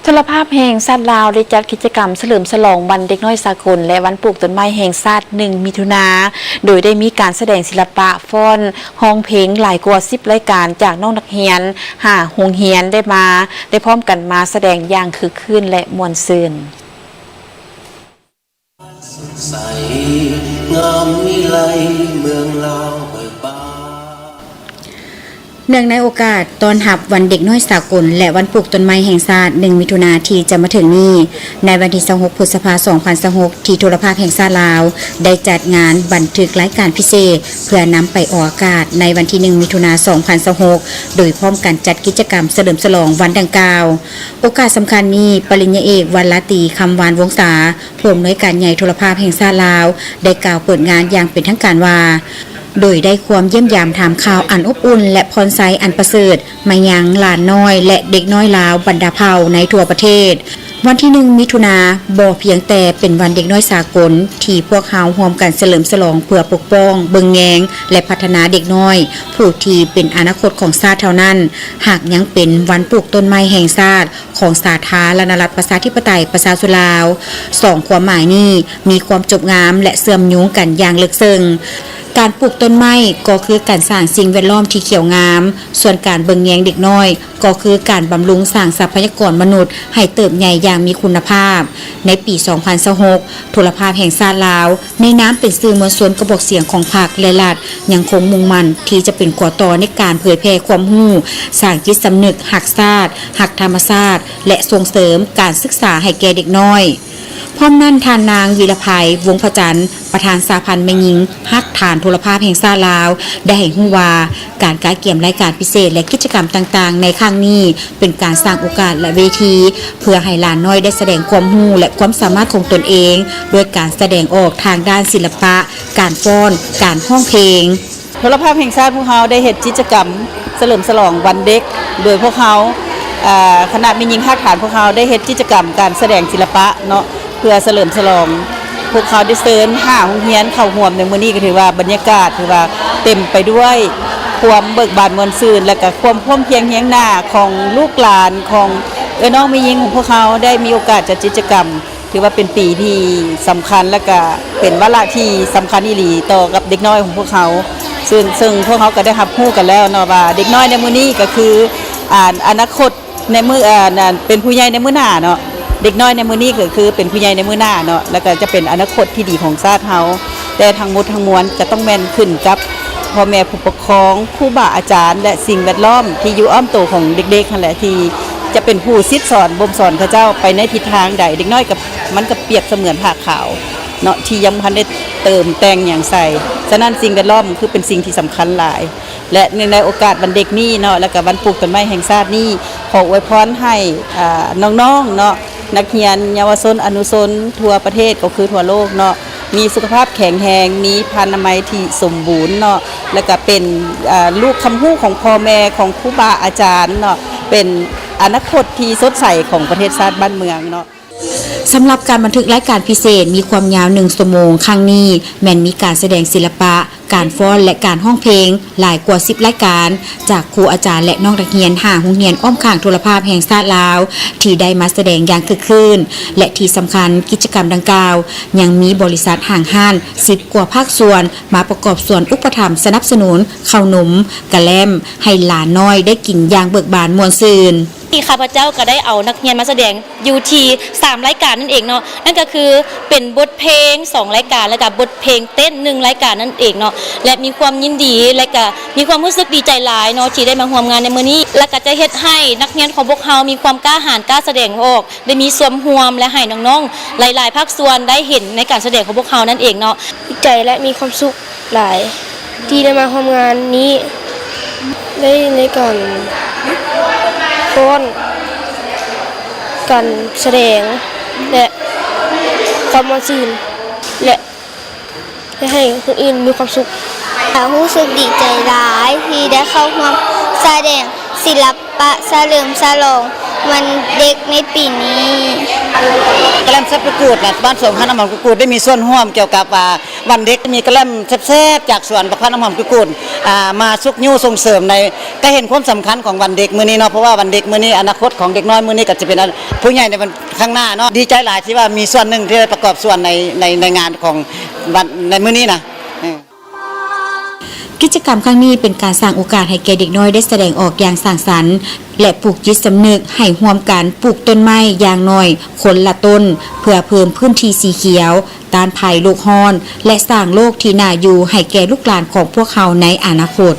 ໂທລະພາບແຫ່ງຊາດລາວ ໄດ້ຈັດກິດຈະກຳສະເຫຼີມສະຫຼອງວັນເດັກນ້ອຍສາກົນ ແລະ ວັນປູກຕົ້ນໄມ້ແຫ່ງຊາດ ໜຶ່ງ ມິຖຸນາ, ໂດຍໄດ້ມີການສະແດງສິລະປະ, ຟ້ອນ, ຮ້ອງເພງຫຼາຍກວ່າສິບລາຍການ ຈາກນ້ອງນັກຮຽນຫ້າໂຮງຮຽນ ໄດ້ມາ, ໄດ້ພ້ອມກັນມາສະແດງຢ່າງຄຶກຄື້ນ ແລະ ມ່ວນຊື່ນ. ເນື່ອງໃນໂອກາດຕ້ອນຮັບວັນເດັກນ້ອຍສາກົນ ແລະ ວັນປູກຕົ້ນໄມ້ແຫ່ງຊາດ ໜຶ່ງ ມິຖຸນາ ທີ່ຈະມາເຖິງນີ້, ໃນວັນທີຊາວຫົກ ພຶດສະພາ ສອງພັນຊາວຫົກ ທີ່ໂທລະພາບແຫ່ງຊາດລາວ ໄດ້ຈັດງານບັນທຶກລາຍການພິເສດ ເພື່ອນຳໄປອອກອາກາດໃນວັນທີໜຶ່ງ ມິຖຸນາ ສອງພັນຊາວຫົກ ໂດຍພ້ອມກັນຈັດກິດຈະກຳສະເຫຼີມສະຫຼອງວັນດັ່ງກ່າວ. ໂອກາດສຳຄັນນີ້, ປະລິນຍາເອກ ວັນລາຕີ ຄຳວານວົງສາ, ຜູ້ອຳນວຍການໃຫຍ່ໂທລະພາບແຫ່ງຊາດລາວ ໄດ້ກ່າວເປີດງານຢ່າງເປັນທາງການວ່າ, ໂດຍໄດ້ຄວາມຢ້ຽມຢາມຖາມຂ່າວອັນອົບອຸ່ນ ແລະ ພອນໄຊອັນປະເສີດມາຍັງຫຼານນ້ອຍ ແລະ ເດັກນ້ອຍລາວບັນດາເຜົ່າໃນທົ່ວປະເທດ. ວັນທີໜຶ່ງ ມິຖຸນາ ບໍ່ພຽງແຕ່ເປັນວັນເດັກນ້ອຍສາກົນ ທີ່ພວກເຮົາຮ່ວມກັນສະເຫຼີມສະຫຼອງເພື່ອປົກປ້ອງ, ເບິ່ງແຍງ ແລະ ພັດທະນາເດັກນ້ອຍ ຜູ້ທີ່ເປັນອະນາຄົດຂອງຊາດເທົ່ານັ້ນ, ຫາກຍັງເປັນວັນປູກຕົ້ນໄມ້ແຫ່ງຊາດ ຂອງສາທາລະນະລັດ ປະຊາທິປະໄຕ ປະຊາຊົນລາວ. ສອງຄວາມໝາຍນີ້ມີຄວາມຈົບງາມ ແລະ ເຊື່ອມໂຍງກັນຢ່າງເລິກເຊິ່ງ. ການປູກຕົ້ນໄມ້ກໍຄືການສ້າງສິ່ງແວດລ້ອມທີ່ຂຽວງາມ, ສ່ວນການເບິ່ງແຍງເດັກນ້ອຍກໍຄືການບຳລຸງສ້າງຊັບພະຍາກອນມະນຸດໃຫ້ເຕີບໃຫຍ່ຢ່າງມີຄຸນນະພາບ. ໃນປີສອງພັນຊາວຫົກ ໂທລະພາບແຫ່ງຊາດລາວ ໃນນາມເປັນສື່ມວນຊົນກະບອກສຽງຂອງພັກ ແລະ ລັດ ຍັງຄົງມຸ່ງໝັ້ນທີ່ຈະເປັນຂົວຕໍ່ໃນການເຜີຍແຜ່ຄວາມຮູ້, ສ້າງຈິດສຳນຶກຮັກຊາດ, ຮັກທຳມະຊາດ ແລະ ສົ່ງເສີມການສຶກສາໃຫ້ແກ່ເດັກນ້ອຍ. ພ້ອມນັ້ນ, ທ່ານນາງ ວິລະໄພ ວົງພະຈັນ, ປະທານສະຫະພັນແມ່ຍິງຮັກຖານໂທລະພາບແຫ່ງຊາດລາວ ໄດ້ໃຫ້ຮູ້ວ່າ ການກະກຽມລາຍການພິເສດ ແລະ ກິດຈະກຳຕ່າງໆໃນຄັ້ງນີ້ ເປັນການສ້າງໂອກາດ ແລະ ເວທີເພື່ອໃຫ້ຫຼານນ້ອຍໄດ້ສະແດງຄວາມຮູ້ ແລະ ຄວາມສາມາດຂອງຕົນເອງ ດ້ວຍການສະແດງອອກທາງດ້ານສິລະປະ, ການຟ້ອນ, ການຮ້ອງເພງ. ໂທລະພາບແຫ່ງຊາດພວກເຮົາໄດ້ເຮັດກິດຈະກຳສະເຫຼີມສະຫຼອງວັນເດັກ ໂດຍພວກເຮົາ ເອີ ຄະນະແມ່ຍິງຮາກຖານພວກເຮົາໄດ້ເຮັດກິດຈະກຳການສະແດງສິລະປະເນາະ ເພື່ອສະເຫຼີມສະຫຼອງ. ພວກເຮົາໄດ້ເຊີນຫ້າໂຮງຮຽນເຂົ້າຮ່ວມໃນມື້ນີ້ ກໍຖືວ່າບັນຍາກາດຖືວ່າເຕັມໄປດ້ວຍຄວາມເບີກບານມ່ວນຊື່ນ ແລະ ກະຄວາມພ້ອມພຽງຮຽງໜ້າຂອງລູກຫຼານ ຂອງເອື້ອຍນ້ອງແມ່ຍິງຂອງພວກເຮົາໄດ້ມີໂອກາດຈັດກິດຈະກຳ. ຖືວ່າເປັນປີທີ່ສຳຄັນ ແລະ ກະເປັນວາລະທີ່ສຳຄັນອີ່ຫຼີຕໍ່ກັບເດັກນ້ອຍຂອງພວກເຮົາ ເຊິ່ງ ເຊິ່ງພວກເຮົາກໍໄດ້ຮັບຮູ້ກັນແລ້ວເນາະວ່າ ເດັກນ້ອຍໃນມື້ນີ້ກໍຄື ອາ ອະນາຄົດໃນມື້ ອາ ເປັນຜູ້ໃຫຍ່ໃນມື້ໜ້າເນາະ. ເດັກນ້ອຍໃນມື້ນີ້ກໍຄືເປັນຜູ້ໃຫຍ່ໃນມື້ໜ້າເນາະ ແລ້ວກໍຈະເປັນອະນາຄົດທີ່ດີຂອງຊາດເຮົາ. ແຕ່ທັງໝົດທັງມວນຈະຕ້ອງແມ່ນຂຶ້ນກັບພໍ່ແມ່ຜູ້ປົກຄອງ, ຄູບາອາຈານ ແລະ ສິ່ງແວດລ້ອມທີ່ຢູ່ອ້ອມໂຕຂອງເດັກໆຫັ້ນແຫຼະ ທີ່ຈະເປັນຜູ້ສິດສອນບົ່ມສອນເຂົາເຈົ້າໄປໃນທິດທາງໃດ. ເດັກນ້ອຍກໍ ມັນກໍປຽບສະເໝືອນຜ້າຂາວເນາະ ທີ່ຍັງບໍ່ທັນໄດ້ເຕີມແຕ່ງຫຍັງໃສ່. ສະນັ້ນ ສິ່ງແວດລ້ອມຄືເປັນສິ່ງທີ່ສຳຄັນຫຼາຍ ແລະ ເນື່ອງໃນໂອກາດວັນເດັກນີ້ເນາະ ແລ້ວກໍວັນປູກຕົ້ນໄມ້ແຫ່ງຊາດນີ້ ຂໍອວຍພອນໃຫ້ ອາ ນ້ອງໆເນາະ ນັກຮຽນເຍົາວະຊົນອະນຸຊົນທົ່ວປະເທດ ກໍຄືທົ່ວໂລກເນາະ ມີສຸຂະພາບແຂງແຮງ, ມີພານາໄມທີ່ສົມບູນເນາະ ແລ້ວກະເປັນ ອາ ລູກຄຳຮູ້ຂອງພໍ່ແມ່ ຂອງຄູບາອາຈານເນາະ ເປັນອະນາຄົດທີ່ສົດໃສຂອງປະເທດຊາດບ້ານເມືອງເນາະ. ສຳລັບການບັນທຶກລາຍການພິເສດມີຄວາມຍາວໜຶ່ງຊົ່ວໂມງຄັ້ງນີ້ ແມ່ນມີການສະແດງສິລະປະ, ການຟ້ອນ ແລະ ການຮ້ອງເພງຫຼາຍກວ່າສິບລາຍການ ຈາກຄູອາຈານ ແລະ ນ້ອງນັກຮຽນຫ້າໂຮງຮຽນອ້ອມຂ້າງໂທລະພາບແຫ່ງຊາດລາວ ທີ່ໄດ້ມາສະແດງຢ່າງຄຶກຄື້ນ ແລະ ທີ່ສຳຄັນ ກິດຈະກຳດັ່ງກ່າວຍັງມີບໍລິສັດຫ້າງຮ້ານສິບກວ່າພາກສ່ວນ ມາປະກອບສ່ວນອຸປະຖຳສະໜັບສະໜູນເຂົ້າໜົມ, ກະແລ້ມ ໃຫ້ຫຼານນ້ອຍໄດ້ກິນຢ່າງເບີກບານມ່ວນຊື່ນ. ຂ້າພະເຈົ້າກໍໄດ້ເອົານັກຮຽນມາສະແດງຢູ່ທີ່ສາມລາຍການນັ້ນເອງເນາະ, ນັ້ນກໍຄືເປັນບົດເພງສອງລາຍການ ແລະກະບົດເພງເຕັ້ນໜຶ່ງລາຍການນັ້ນເອງເນາະ ແລະມີຄວາມຍິນດີ ແລະກະມີຄວາມຮູ້ສຶກດີໃຈຫຼາຍເນາະ ທີ່ໄດ້ມາຮ່ວມງານໃນມື້ນີ້ ແລະກະຈະເຮັດໃຫ້ນັກຮຽນຂອງພວກເຮົາມີຄວາມກ້າຫານ ກ້າສະແດງອອກ ໄດ້ມີສ່ວນຮ່ວມ ແລະໃຫ້ນ້ອງໆຫຼາຍໆພາກສ່ວນໄດ້ເຫັນໃນການສະແດງຂອງພວກເຮົານັ້ນເອງເນາະ. ດີໃຈ ແລະ ມີຄວາມສຸກຫຼາຍທີ່ໄດ້ມາຮ່ວມງານນີ້ ໄດ້ໃນການຟ້ອນ, ການສະແດງ ແລະ ຄວາມມ່ວນຊື່ນ ແລະ ເຮັດໃຫ້ຄົນອື່ນມີຄວາມສຸກ. ກະຮູ້ສຶກດີໃຈຫຼາຍທີ່ໄດ້ເຂົ້າຮ່ວມສະແດງສິລະປະສະເຫຼີມສະຫຼອງວັນເດັກໃນປີນີ້. ກະແລັມຊັບກຸກູດນະ ບ້ານສວນບັກຂາມນ້ຳຫອມກຸກູດ ໄດ້ມີສ່ວນຮ່ວມກ່ຽວກັບ ອ່າ ວັນເດັກ ມີກະແລັມແຊບໆ ຈາກສວນບັກຂາມນ້ຳຫອມກຸກູດ ອ່າ ມາຊຸກຍູ້ສົ່ງເສີມໃນ ກະເຫັນຄວາມສຳຄັນຂອງວັນເດັກມື້ນີ້ເນາະ ເພາະວ່າວັນເດັກມື້ນີ້ ອະນາຄົດຂອງເດັກນ້ອຍມື້ນີ້ກໍຈະເປັນອັນ ຜູ້ໃຫຍ່ໃນວັນຂ້າງໜ້າເນາະ. ດີໃຈຫຼາຍທີ່ວ່າມີສ່ວນໜຶ່ງທີ່ໄດ້ປະກອບສ່ວນໃນ ໃນ ໃນງານຂອງວັນ ໃນມື້ນີ້ນະ. ເອີ ກິດຈະກຳຄັ້ງນີ້ເປັນການສ້າງໂອກາດໃຫ້ແກ່ເດັກນ້ອຍໄດ້ສະແດງອອກຢ່າງສ້າງສັນ ແລະ ປູກຈິດສຳນຶກໃຫ້ຮ່ວມກັນປູກຕົ້ນໄມ້ຢ່າງໜ້ອຍຄົນລະຕົ້ນ ເພື່ອເພີ່ມພື້ນທີ່ສີຂຽວ, ຕ້ານໄພໂລກຮ້ອນ ແລະ ສ້າງໂລກທີ່ໜ້າຢູ່ໃຫ້ແກ່ລູກຫຼານຂອງພວກເຮົາໃນອະນາຄົດ.